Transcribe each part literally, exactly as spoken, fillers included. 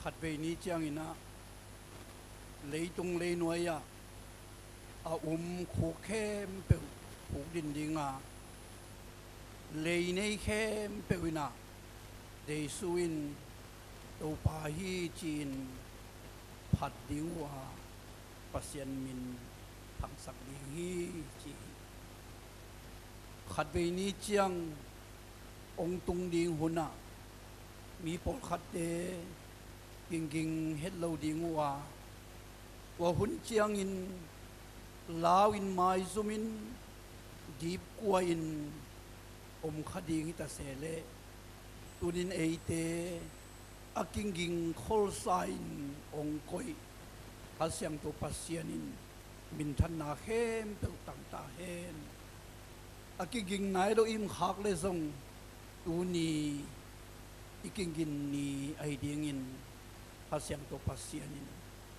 Khatvei ni ciangin ah leitung leinuai ah a um khuk khempeuh khukdin ding a, lei nei khempeuh in ah Jesu in Topa hi ci-in phat ding uh a, Pasian min thangsak ding hi ci hi. Khatvei ni ciang hong tung ding hun ah mi pawlkhatte kingging het lo ding uh a, tua hun ciangin lau in, maizumin, dipkua-in om kha ding hi ta se leh, tunin eite a kingging kholsa-in hong koih Kha Siangtho Pasian in minthanna khempeuh tang ta hen. A kiging nai lo i om khak leh zong tuni i kiging ni ahi dingin Kha Siangtho Pasian in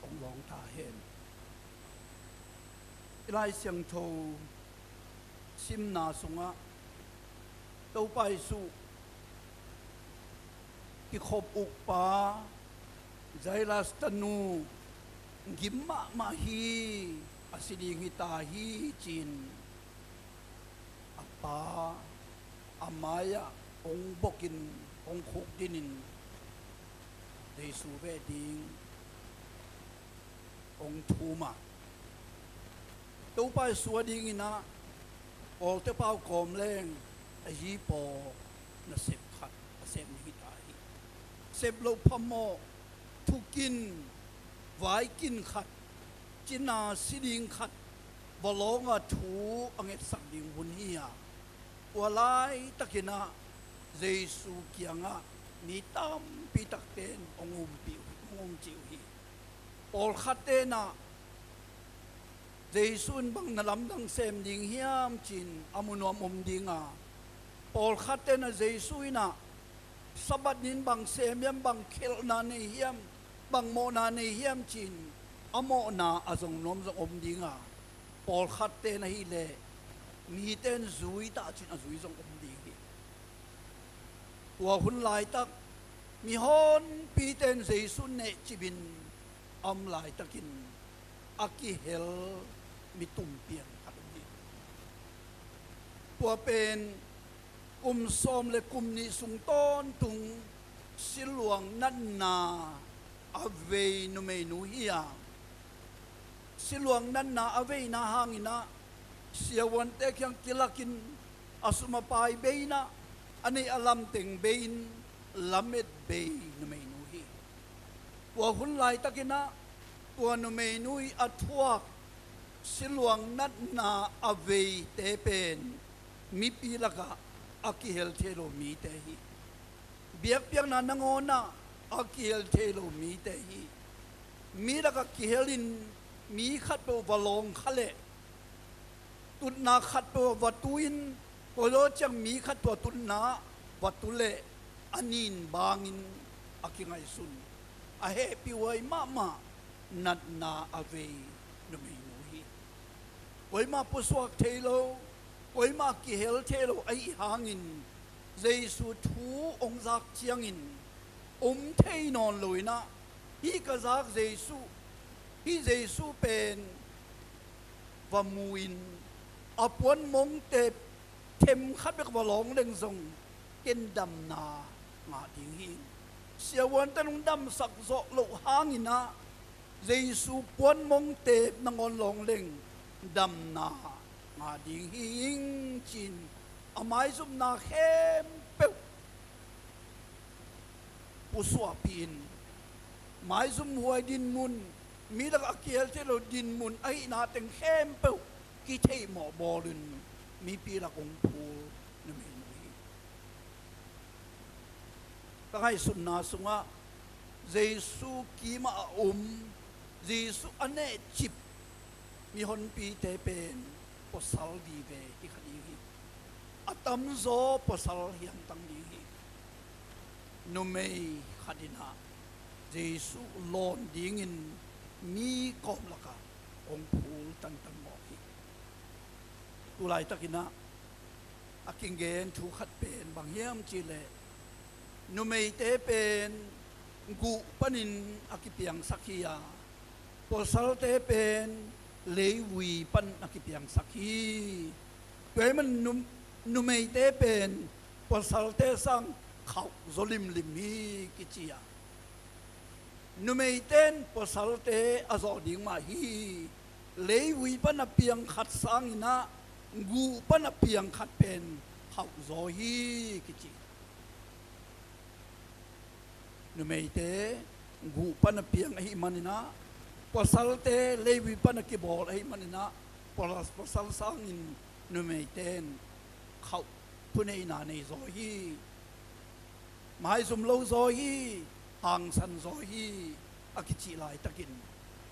hong lawng ta hen. I Lai Siangtho simna sungah Topa Jesu kikhop ukpa Jairus tanu gim mahmah hi, a si ding hi ta hi ci-in a pa a mai-ah hong bokin hong khukdinin Jesu veh ding hong thum a, Topa Jesu a dingin ah pawlte pau kawm leng a yipaw nasep khat a sem ding hi ta hi. Sep loh phamawh, thukin, vaikin khat, cina si ding khat, va lawnga thu a ngetsak ding hun hi a, tua laitakin ah Jesu kiangah mi tampi takte in hong um pih uh hi, hong um cih uh hi. Pawlkhatte in ah Jesu in bang na lamdang sem ding hiam ci-in a mu nuam om ding a, pawlkhatte in ah Jesu in ah Sabbath ni-in bang sem hiam, bang khelhna nei hiam, bang mawhna nei hiam ci-in a mawhna a zong nuam zong om ding a, pawlkhatte in ahih leh mite in zui ta ci-in a zui zong om ding hi. Tua hun laitak mihonpite in Jesu nehcipin a om laitakin a kihel mi tumpian khat om hi. Tua pen kum sawm le kum nih sung tawntung siluang natna a vei numeinu hi a, siluang natna a veina hangin ah siavuante kiang kilakin a sum a pai bei-in ah, a neih a lamteng bei-in lamet bei numeinu hi. Tua hun laitakin ah tua numeinu ii a thuak siluang natna a veite pen mipi lakah a kihel thei lo mite hi. Biakpiakna nangawn ah a kihel thei lo mite hi. Mi lakah kihelin mi khatpeuh va lawng kha leh, tutna khatpeuh va tu-in, tua zawh ciang mi khat tua tutna va tu leh a nin bangin a kingaihsun, a hehpihhuai mahmah natna a vei numeinu hi. Koimah pusuak thei lo, koimah kihel thei lo ahih hangin Jesu thu hong zak ciangin om thei nawn lo-in ah, hih ka zak Jesu, hih Jesu pen va mu-in a puanmong teep themkhat bek va lawng leng zong ken damna ngah ding hi. Siavuante in hong damsak zawh loh hangin ah Jesu puanmong teep nangawn lawng leng damna ngah ding hi ing ci-in a maizumna khempeuh pusuahpih-in, maizumhuai dinmun, mi lakah a kihel thei lo dinmun ahihna teng khempeuh kitheihmawh bawlin mipi lak hong phul numeinu hi. Ka ngaihsutna sungah Jesu kimah a um, Jesu a nehcip mihonpite pen pawsal vive hi kha ding hi. A tamzaw pawsal hiamtang ding hi. Numei khat in ah Jesu lawn dingin mi kawm lakah hong phul tantan mawk hi. Tu laitakin ah a kigen thu khat pen bang hiam cih leh, numeite pen guh panin a kipiangsak hi a, pasalte pen leivui pan a kipiangsak hi. Tua ahih manin num-, numeite pen pasalte sang khauh zaw limlim hi kici a, numeite in pasalte a zawh ding mah hi. Leivui pan a piang khat sangin ah guh pan a piang khat pen khauh zaw hi kici. Numeite guh pan a piang ahih manin ah, pasalte leivui pan a kibawl ahih manin ah, pala-, pasal sangin numeite in khauh thuneihna nei zaw hi. Maizum lo zaw hi, hangsan zaw hi, a kicih laitakin,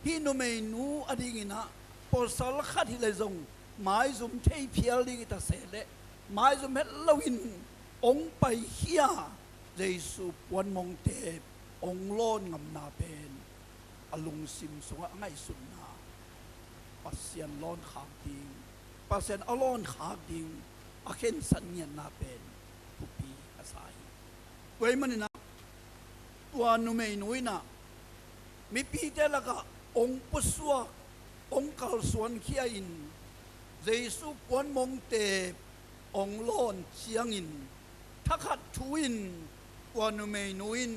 hih numeinu a dingin ah pasal khat hi leh zong maizum thei phial ding hi ta se leh, maizum het loin hong pai hi a, Jesu puanmongte hong lawn ngamna pen a lungsim sungah a ngaihsutna, Pasian lawn khak ding, Pasian a lawn khak ding a khensat ngiatna pen thupi a sa hi. Tua ahih manin ah tua numeinu in ah mipite lakah hong pusuak, hong kalsuankhia in, Jesu puanmongte hong lawn ciangin, thakhat thu-in tua numeinu in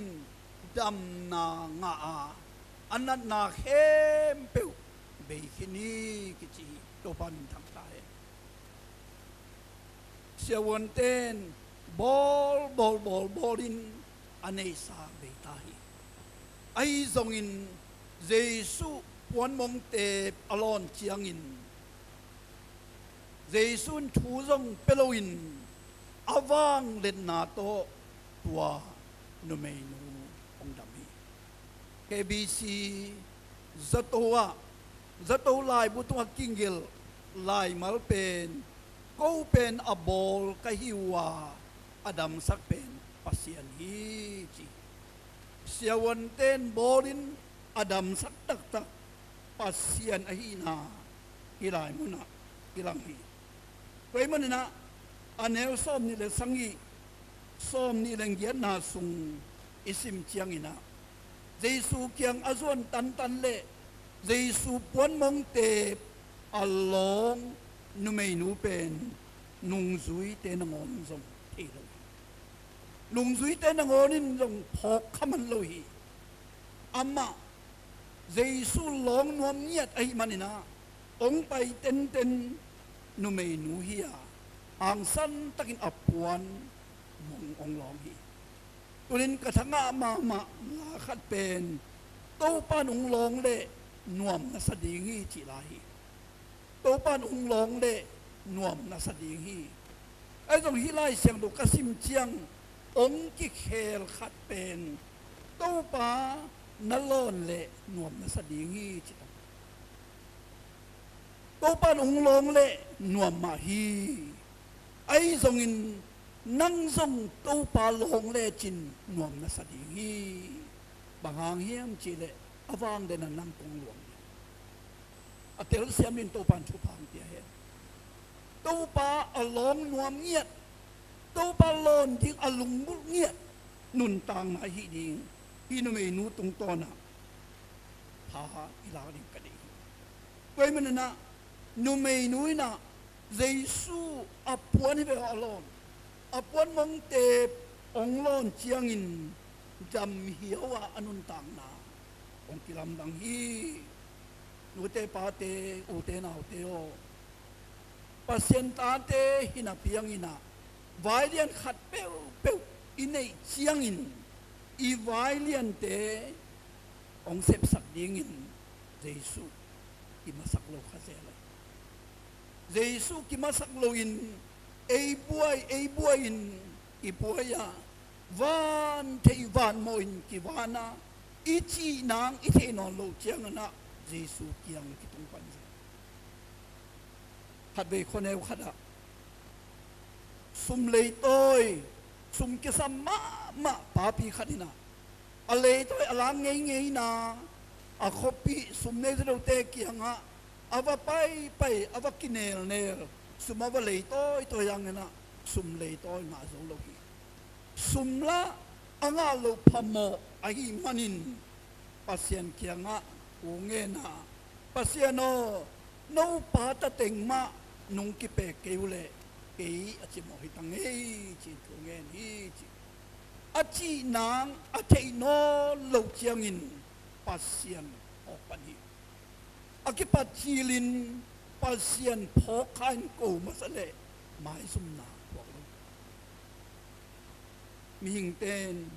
damna ngah a, a natna khempeuh bei khin hi kici hi. Topa minthang ta hen. Siavuante in bawl, bawl, bawl, bawl in a neihsa bei ta hi. Ahi zongin Jesu puanmongte a lawn ciangin, Jesu in thu zong pia loin a vangliatna tawh tua numeinu hong dam hi. K B C zato ah, zato laibu tungah kigelh laimal pen, ko pen a bawl ka hi uh a, a damsak pen Pasian hi ci. Siavuante in bawl in a damsak taktak Pasian ahihna hih lai munah i lang hi. Tua ahih manin ah a neu sawmnih le sagih, sawmnih le giatna sung i sim ciangin ah, Jesu kiang a zuan tantan le Jesu puanmongte a lawng numeinu pen nungzuite nangawn zong thei lo hi. Nungzuite nangawn in zong phawk kha man lo hi. Amah Jesu lawng nuam ngiat ahih manin ah hong pai tenten numeinu hi a, hangsan takin a puan mong hong lawng hi. Tunin ka thangah mahmah la khat pen, Topa in hong lawng leh nuam na sa ding hi cih lai hi. Topa in hong lawng leh nuam na sa ding hi. Ahi zong hih Lai Siangtho ka sim ciang hong kikhel khat pen, Topa na lawn leh nuam na sa ding hi ci ta. Topa in hong lawng leh nuam mah hi. Ahi zongin nang zong Topa lawng lecin nuam na sa ding hi. Bang hang hiam cih leh a vangliatna nang kong luang hi. A telsiam in Topa in thupha hong pia hen. Topa a lawng nuam ngiat, Topa lawn ding a lunggulh ngiat nuntakna i hih ding, hih numeinu tungtawn ah tha i lak ding ka deih hi. Tua ahih manin ah numeinu in ah Jesu a puan hi ve aw a lawn, a puan mongte hong lawn ciangin dam hiau a, a nuntakna hong kilamdang hi. Nute pate, ute naute aw, Pasian tate hi napi-in ah vailian khat peuhpeuh i neih ciangin i vailiante hong sepsak dingin Jesu kimasak lo kha zel a, Jesu kimasak loin ei buai, ei buai-in i buai a, van thei van mawh in kivan a, i cih nang i theih nawn loh ciangin ah Jesu kiang kitung pan zel. Khatvei khuaneu khat ah sum leitawi, sum kisam mahmah papi khat in ah a leitawi a lak ngeingei na, a khuapih sum neite deuhte kiangah a va paipai, a va kinelnel, sum a va leitawitawi hangin ah sum leitawi ngah zo lo hi. Sum lah a ngah loh phamawh ahih manin Pasian kiangah thu ngen a, "Pasian aw, no pa tateng mah nong kipek kei uh leh kei a cimawh hi ta ngei," ci-in thu ngen hi ci. A cih nang a theih nawn loh ciangin Pasian phawk pan hi. A kipat cilin Pasian phawk kha in ko masa leh maizumna thuak lo. Mihingte in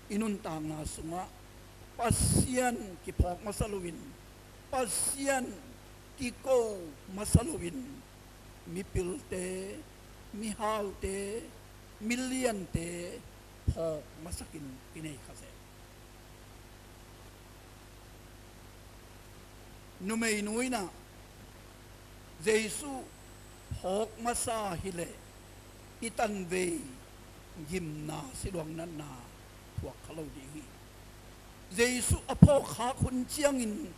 i nuntakna sungah Pasian kiphawk masa loin, Pasian kiko masa loin, mipilte, mihaute, miliante phawk masakin i nei kha zel. Numeinu in ah Jesuh phawk masa hileh i tanvei gimna, siluang natna thuak kha lo ding hi. Jesuh a phawk khak hun ciangin,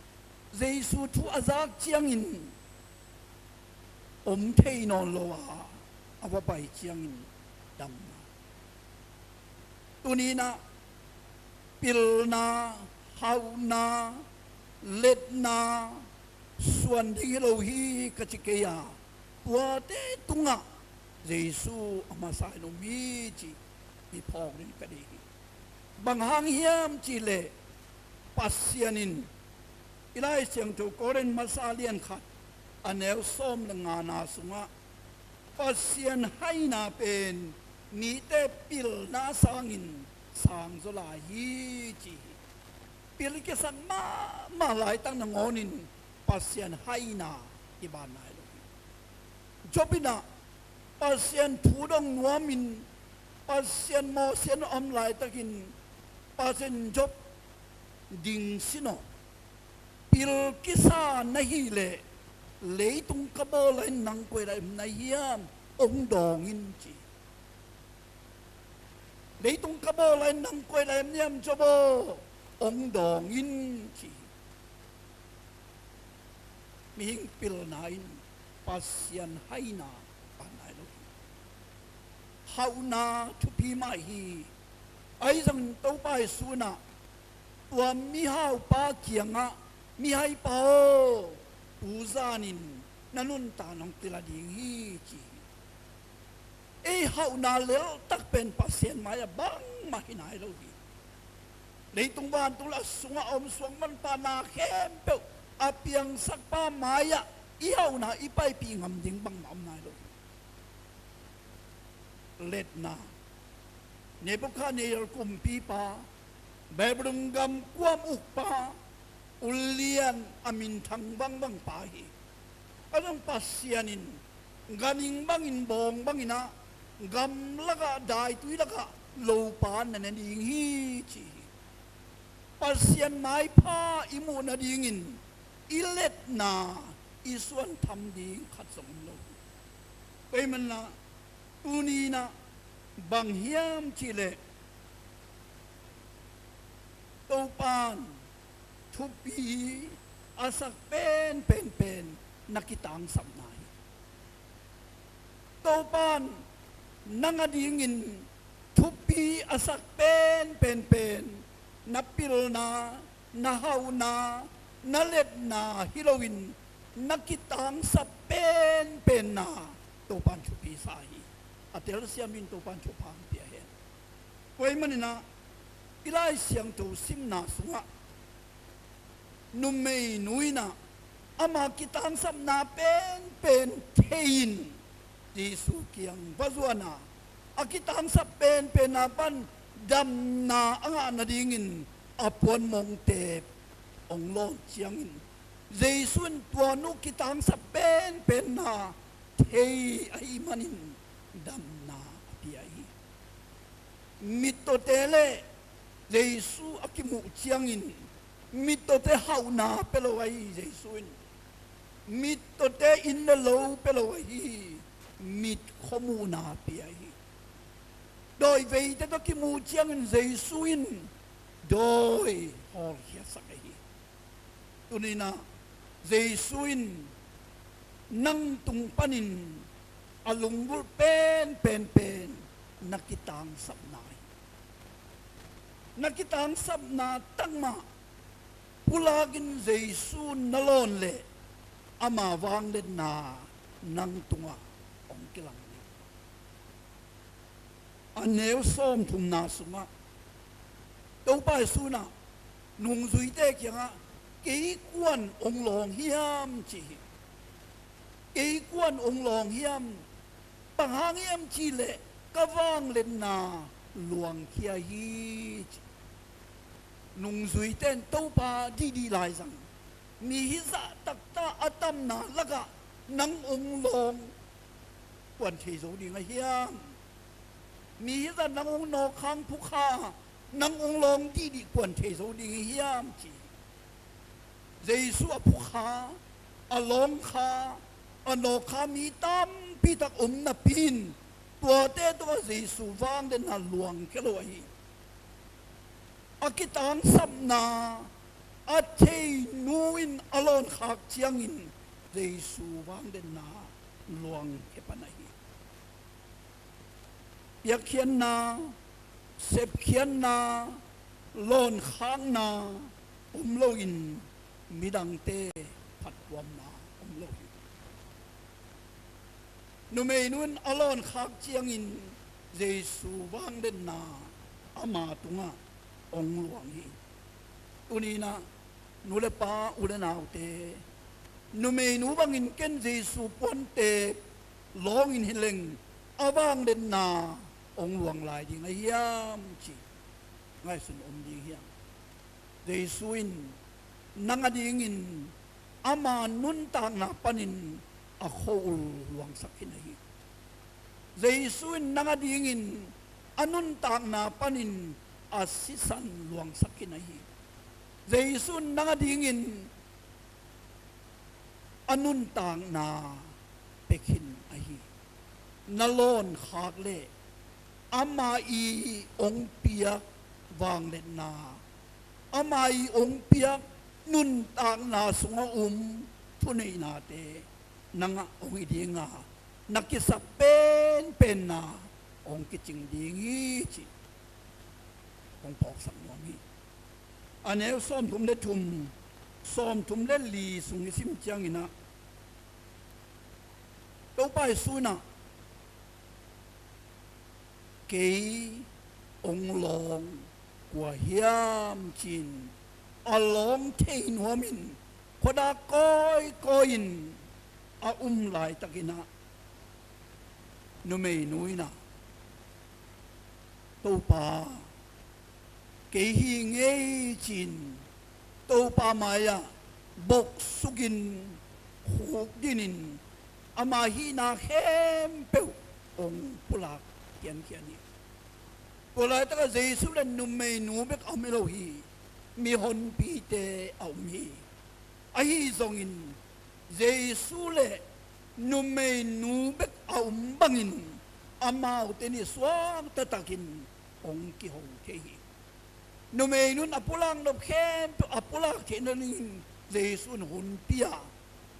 Jesuh thu a zak ciangin om thei nawn lo a, a va pai ciangin damna. Tuni in ah pilna, hauhna, letna suan ding hi lo hi ka ci kei a, tuate tungah Jesuh a masa in om hi cih i phawk ding ka deih hi. Bang hang hiam cih leh Pasian in i Lai Siangtho Korin masa lian khat a neu sawm le ngana sungah Pasian haina pen mite pilna sangin sang zaw lai hi ci hi. Pil i kisak mahmah laitak nangawnin Pasian haina i ban nai lo hi. Job in ah Pasian thu dong nuamin, Pasian mawhsiatna om laitakin Pasian Job dingsin aw, pil kisa na hih leh leitung ka bawl lai-in nang koi lai om na hiam, ong dawng in ci. Leitung ka bawl lai-in nang koi lai om na hiam Job aw, ong dawng in ci. Mihing pilna in Pasian haina pan nai lo hi. Hauhna thupi mah hi. Ahi zongin Topa Jesuh in ah tua mihaupa kiangah, "Mihaipa aw, tu zanin na nuntakna hong kila ding hi," ci hi. Ei hauhna leltak pen Pasian mai-ah bangmah hi nai lo hi. Leitung vantung le a sungah a om suak manpha na khempeuh a piangsakpa mai-ah i hauhna i paipih ngam ding bangmah om nai lo hi. Letna. Nebukhadnezzar kumpipa, Babylon gam kuam ukpa, ulian a minthang bangbangpa hi. Ahi zong Pasian in ganhing bangin, bawng bangin ah, gamlakah, daitui lakah lopa na ne ding hi ci hi. Pasian maipha i muh nadingin i letna i suan tham ding khat zong om lo hi. Tua ahih manin ah tuni in ah bang hiam cih leh Topa'n thupi a sak penpen pen na kitangsapna hi. Topa'n nang adingin thupi a sak penpen pen na pilna, na hauhna, na letna hi loin na kitangsap penpenna Topa'n thupi sa hi. A telsiam in Topa'n thupha hong pia hen. Tua ahih manin ah i Lai Siangtho simna sungah numeinu in ah ama kitangsapna penpen thei-in Jesuh kiang va zuan a, a kitangsap penpenna pan damna a ngah nadingin a puan mongtep hong lawn ciangin Jesuh in tua nu kitangsap penpenna thei ahih manin damna a pia hi. Mittawte le Jesuh a kimuh ciangin mittawte hauhna pia lo ahi Jesuh in. Mittawte inn le lo pia lo ahi, mit khuamuhna pia hi. Dawi veite tawh kimuh ciangin Jesuh in dawi hawlkhiatsak ahi. Tuni in ah Jesuh in nang tung panin a lunggulh penpen pen na kitangsapna hi. Na kitangsapna tangmah pulakin Jesu na lawn leh ama vangliatna nang tungah hong kilang ding. A neu sawmthumna sungah Topa Jesu in ah nungzuite kiangah, "Kei kuan hong lawng hiam?" ci hi. "Kei kuan hong lawng hiam? Bang hang hiam cih leh ka vangliatna luangkhia hi," ci. Nungzuite in Topa dihdih lai zang, "Mi hizah taktak a tamna lakah nang hong lawng kuan thei zo ding a hiam? Mi hizah nang hong nawkkhang phukha, nang hong lawng dihdih kuan thei zo ding a hiam?" ci. Jesu a phukha, a lawngkha, a nawkkha mi tampi tak om napi in, tuate tungah Jesu vangliatna luangkhia lo ahi. A kitangsapna a theinu in a lawnkhak ciangin Jesu vangliatna luangkhia pan ahi. Piakkhiatna, sepkhiatna, lawnkhakna om loin midangte phattuamna om lo hi. Numeinu in a lawnkhak ciangin Jesu vangliatna ama tungah hong luang hi. Tuni in ah nu le pa, u le naute, numeinu bangin ken Jesu puante lawngin hi leng a vangliatna hong luang lai ding a hiam cih ngaihsun om ding hiam? Jesu in nang a dingin ama nuntakna panin a khua-ul luangsak khin ahi. Jesu in nang a dingin a nuntakna panin a sisan luangsak khin ahi. Jesu in nang a dingin a nuntakna pia khin ahi. Na lawnkhak leh ama i hong piak vangliatna, ama i hong piak nuntakna sungah um thuneihnate nangah hong hi ding a, na kisap penpenna hong kicing ding hi cih hong phawksak nuam hi. A neu sawmthum le thum, sawmthum le li sung i sim ciangin ah Topa Jesu in ah, "Kei hong lawng kua hiam?" ci-in a lawng thei nuamin khuadak kawikawi in a um laitakin ah numeinu in ah, "Topa, kei hi ing ei," ci-in Topa mai-ah boksukin khukdinin ama hihna khempeuh hong pulak khiankhian hi. Tua laitakah Jesu le numeinu bek a om hi lo hi, mihonpite a om hi. Ahi zongin Jesu le numeinu bek a om bangin amaute nih suak taktakin hong kiho thei hi. Numeinu in a pulak nop khempeuh a pulak theih nadingin Jesu in hun pia.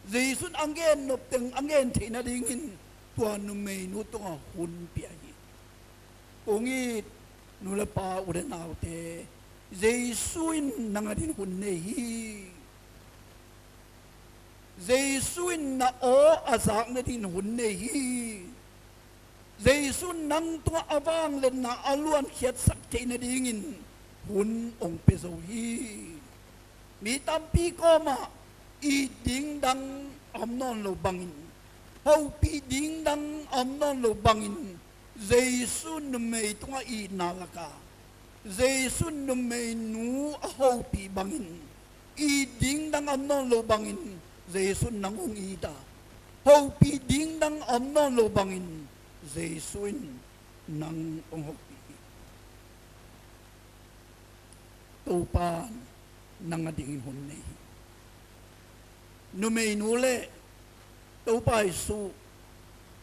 Jesu in a gen nop teng a gen theih nadingin tua numeinu tungah hun pia hi. Kong it nu le pa, u le naute, Jesu in nang adingin hun nei hi. Jesu in na aw a zak nadingin hun nei hi. Jesu in nang tungah a vangliatna a luankhiatsak theih nadingin hun hong pia zo hi. Mi tampi kawmah it ding dang a om nawn lo bangin, hopih ding dang a om nawn lo bangin, Jesu numei tungah itna lakah Jesu numeinu a hopih bangin, it ding dang a om nawn lo bangin Jesu in nang hong it a, hopih ding dang a om nawn lo bangin Jesu in nang hong hopih hi. Topa in nang adingin hun nei hi. Numeinu le Topa Jesu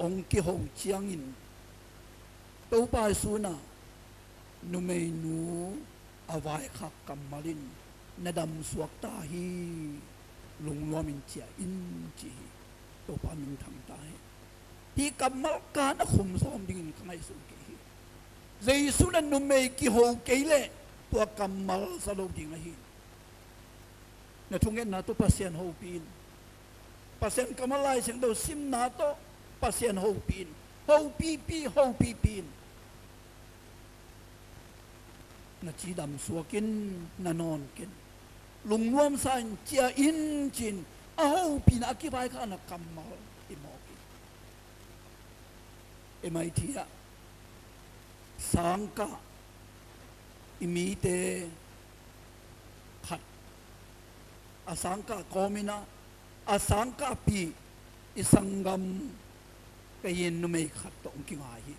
hong kiho ciangin Topa Jesu in ah, "Numeinu a vaikhak kammal in na damsuak ta hi, lungnuamin ciah in," ci hi. Topa minthan ta hen. Hih kammal kan a khum sawm dingin ka ngaihsun kei hi. Jesu in ah numei kiho kei leh tua kammal za lo ding ahi. Na thungetna tawh Pasian hopih in. Pasian kammal Lai Siangtho simna tawh Pasian hopih in. Hopihpih, hopihpih in. Na cidam suak in, na nawn ken. Lungnuamsa in, cia in ci-in, a hopihna a kivaikhakna kammal hi mawk hi. M I T ah sangkah i mite khat, a sangkah kawmin ah, a sangkahpih i sanggam ka yin numei khat tawh hong kingai hi.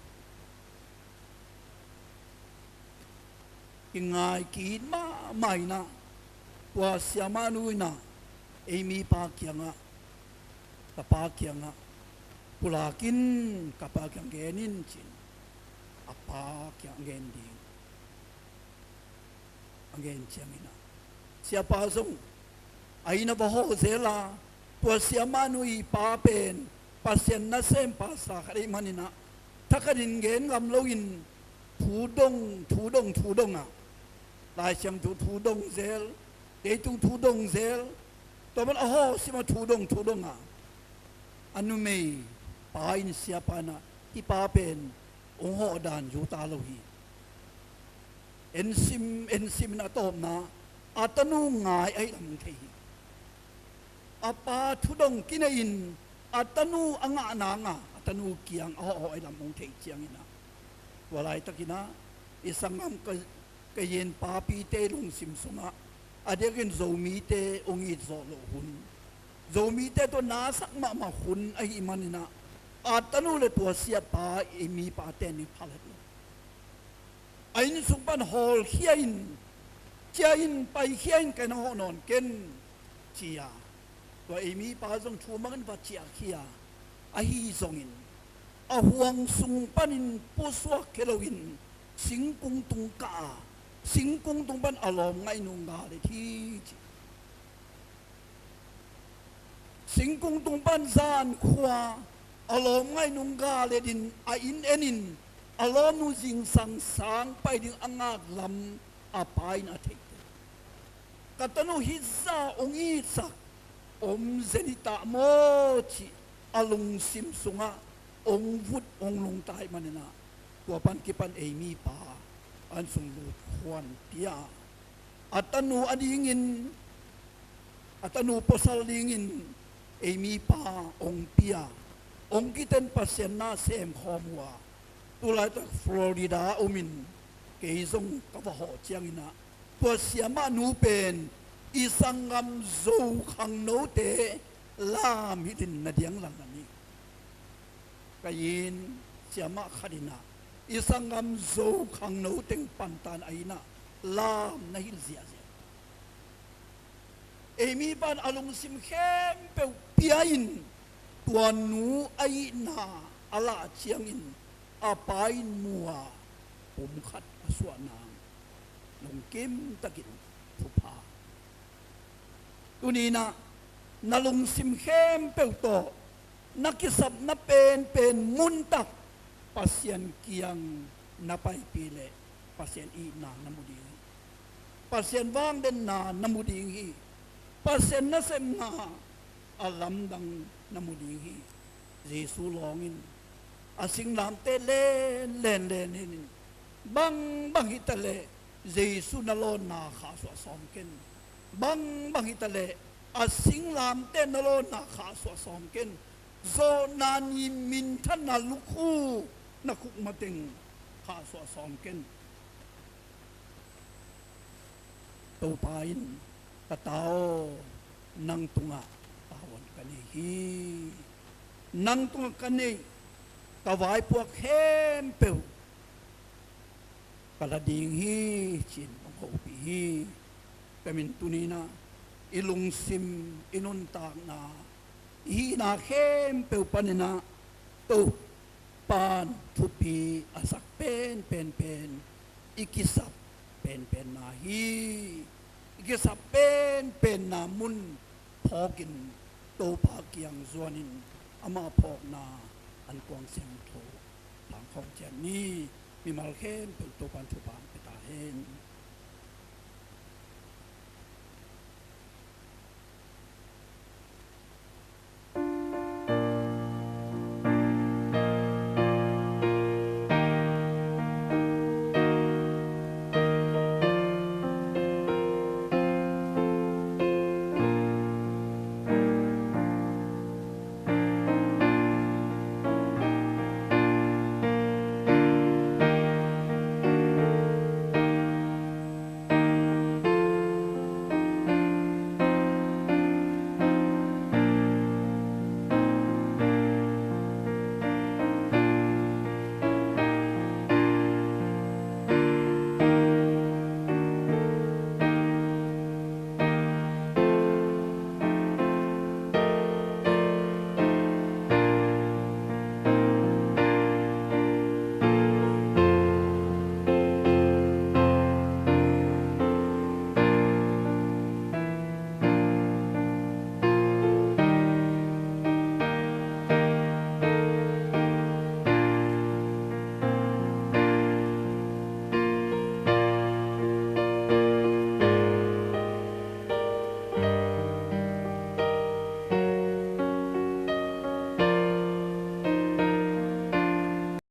Kingai ki-it mahmah in ah, tua siamahnu in ah ei mipa kiangah, ka pa kiangah pulak in, ka pa kiang gen in ci-in a pa kiangah gen ding a gen ciangin ah, siapa zong a inn ah va hawh zel a, tua siamahnu i pa pen Pasian nasempa sa khat ahih manin ah, thakhatin gen ngam loin thu dong, thu dong, thu dong a, Lai Siangtho thu dong zel, leitung thu dong zel, tua man a hawh sim a thu dong, thu dong a, a numei pa in, siapa in ah, hih pa pen hong hawh dan zo ta lo hi. En sim, en sim in a tawpna, a tanu ngai ahih lam hong thei hi. A pa thu dong kinei in a tanu a ngah nang a, a tanu kiang a hawh hawh ahih lam hong thei ciangin ah, tua laitakin ah i sanggam ka, ka yin papite lungsim sungah a diakin Zomite hong it zawh loh hun, Zomite tawh nasak mahmah hun ahih manin ah, a tanu le tua siapa, ei mipa ten in phalhat lo. A inn sung pan hawlkhia in, cia in, paikhia in, ka inn ah hawh nawn ken, ci a, tua ei mipa zong thu mangin va ciahkhia. Ahi zongin a huang sung panin pusuak khia loin singkung tung kah a, singkung tung pan a lawm ngaihnu nga let hi, ci. Singkung tung pan zan khua a lawm ngaihnu nga let in a inn en in, a lawmnu zingsang sang pai ding a ngak lam a pa in a theih. Ka tanu hih zah hong itsak om zen hi ta maw, cih a lungsim sungah hong vut, hong lungta ahih manin ah, tua pan kipan ei mipa an sung lut khuan pia. A tanu a dingin, a tanu pasal dingin ei mipa hong pia, hong kiten Pasian na sem khawm uh a, tulaitak Florida ah omin, kei zong ka va hawh ciangin ah, tua siamahnu pen i sanggam Zo khangnote lam hilhin na diang lanlan hi. Ka inn siamah khat in ah, i sanggam Zo khangno teng pantan a inn ah lam na hilh ziahziah. Ei mipa in a lungsim khempeuh pia in, tua nu a itna a lah ciangin a pa in mu a, pumkhat a suah nang lungkim takin thupha. Tuni in ah na lungsim khempeuh tawh na kisapna penpen muntak Pasian kiang na paipih leh, Pasian itna na mu ding hi. Pasian vangliatna na mu ding hi. Pasian nasepna a lamdang na mu ding hi. Jesu lawng in a singlamteh len len len len in, bangbang hi taleh Jesu na lawnna khahsuah sawm ken. Bangbang hi taleh a singlamteh na lawnna khahsuah sawm ken. Zawhna ni minthanna lukhu na khuk mateng khahsuah sawm ken. Topa in, "Ka ta aw, nang tungah tavuan ka nei hi. Nang tungah ka neih, ka vaipuak khempeuh ka la ding hi," ci-in hong hopih hi. Tua ahih manin tuni in ah i lungsim, i nuntakna, i hihna khempeuh panin ah Topa'n thupi a sak penpen pen i kisap penpenna hi. I kisap penpenna mun phawkin Topa kiang zuanin ama phawkna an kuang siangtho thangkhawng ciat ni. Mimal khempeuh Topa'n thupha hong pia ta hen.